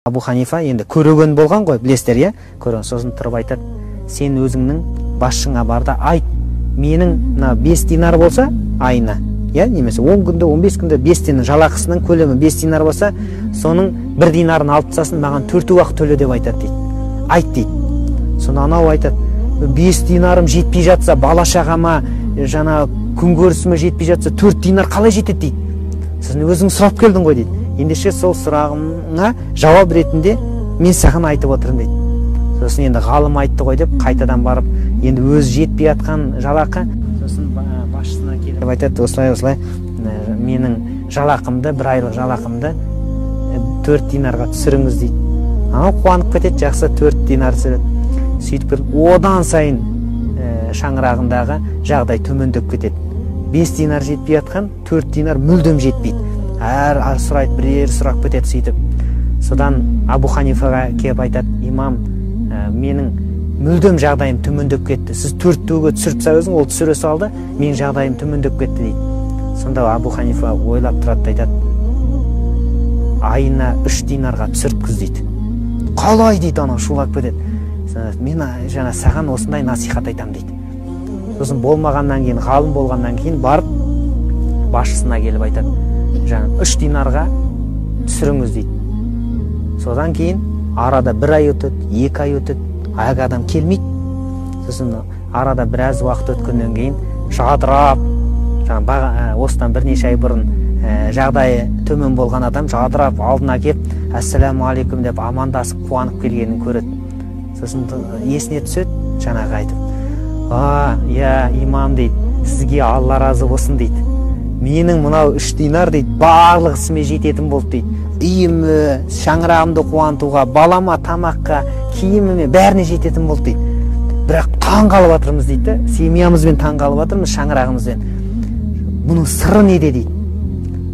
Абу Ханифа енді көреген болған ғой, білесіздер, иә? Көреген. Сосын тұрып айтады: сен өзіңнің басшыңа бар да айт, менің мына 5 динар болса айына, иә, немесе 10 күнде, 15 күнде 5 динар жалақысының көлемі 5 динар болса, соның 1 динарын алып тастасын, маған 4 уақыт төле деп айтады дейді. Айт дейді. Сонда анау айтады: 5 динарым жетпей жатса, бала шағама, жаңа күнкөрісіме жетпей жатса, 4 динар қалай жетеді дейді. Сосын өзің сұрап келдің ғой дейді. Ендеше сол сұрағыңа жауап ретінде мен саған айтып отырмын дейді. Сосын енді ғалым айтты ғой деп қайтадан барып, енді өзі жетпей жатқан жалақы, сосын басшысына келіп айтады: осылай осылай менің жалақымды, бір айлық жалақымды 4 динарға түсіріңіз дейді. Анау қуанып кетеді, жақсы, 4 динар түсіреді. Сөйтіп келіп, одан сайын шаңырағындағы жағдай төмендеп кетеді. 5 динар жетпей жатқан, 4 динар мүлдем жетпейді. Әр сұрайды, бірер сұрап кетеді сөйтіп. Содан Абу Ханифаға келіп айтады: имам, менің мүлдем жағдайым төмендеп кетті. Сіз 4-ге түсіріп тастап, ол түсіре салды, менің жағдайым төмендеп кетті дейді. Сонда Абу Ханифа ойлап тұрады да айтады: айына 3 динарға түсірткіз дейді. Қалай дейді, анау шулап кетеді. Мен жаңа саған осындай насихат айтам дейді. Сосын болмағаннан кейін, ғалым болғаннан кейін барып басшысына келіп айтады: жаңа 3 динарға түсіріңіз дейді. Содан кейін арада 1 ай өтеді, 2 ай өтеді, аяқ адам келмейді. Сосын арада біраз уақыт өткеннен кейін жадырап, жаңа осыдан бірнеше ай бұрын жағдайы төмен болған адам жадырап алдына келіп, ассаламу алейкум деп амандасып қуанып келгенін көреді. Сосын есіне түседі, жаңағы айтып: а, я имам дейді, сізге Алла разы болсын дейді. Менің мынау 3 динар дейді, барлық ісіме жететін болды дейді. Үйіме, шаңырағымды қуантуға, балама тамаққа, киіміме, бәріне жететін болды дейді. Бірақ таң қалып жатырмыз дейді, семьямызбен таң қалып жатырмыз, шаңырағымызбен. Бұның сыры неде дейді?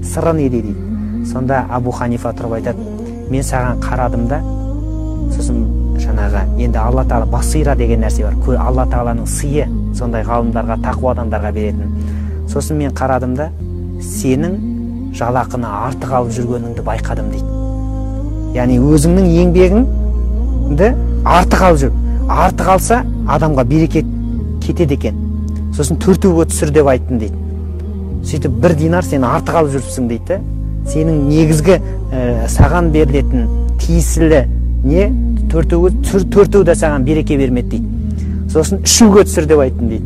Сыры неде дейді? Сонда Абу Ханифа тұрып айтады: мен саған қарадым да, сосын жаңағы енді Алла тағала басира деген нәрсе бар, Алла тағаланың сыйы сондай ғалымдарға, тақуа адамдарға беретін. Сосын мен қарадым да, сенің жалақыны артық алып жүргеніңді байқадым дейді. Яғни өзіңнің еңбегіңді артық алып жүр. Артық алса адамға береке кетеді екен. Сосын 4-ге түсір деп айттым дейді. Сөйтіп 1 динар сен артық алып жүрсің дейді. Сенің негізгі саған берілетін тиесілі не 4-ге де саған береке бермеді дейді. Сосын 3-ге түсір деп айттым дейді.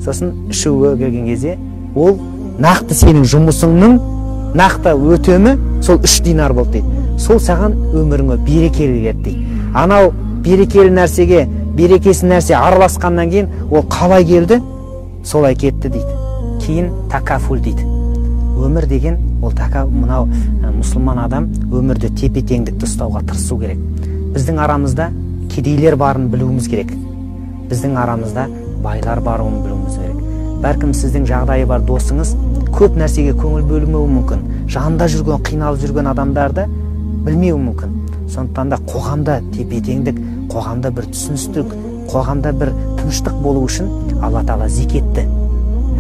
Сосын 3-ге келген кезде ол нақты сенің жұмысыңның нақты өтемі сол 3 динар болды дейді. Сол саған өміріңе берекелі берді дейді. Анау берекелі нәрсеге, берекесіз нәрсе араласқаннан кейін ол қалай келді, солай кетті дейді. Кейін такафул дейді. Өмір деген ол мынау мұсылман адам өмірде тепе-теңдікті ұстауға тырысу керек. Біздің арамызда кедейлер барын білуіміз керек. Біздің арамызда байлар барын білуіміз керек. Бәлкім сіздің жағдайы бар досыңыз көп нәрсеге көңіл бөлмеуі мүмкін. Жанында жүрген, қиналып жүрген адамдарды білмеуі мүмкін. Сондықтан да қоғамда тепе-теңдік, қоғамда бір түсіністік, қоғамда бір тыныштық болу үшін Алла тағала зекетті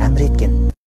әмір еткен.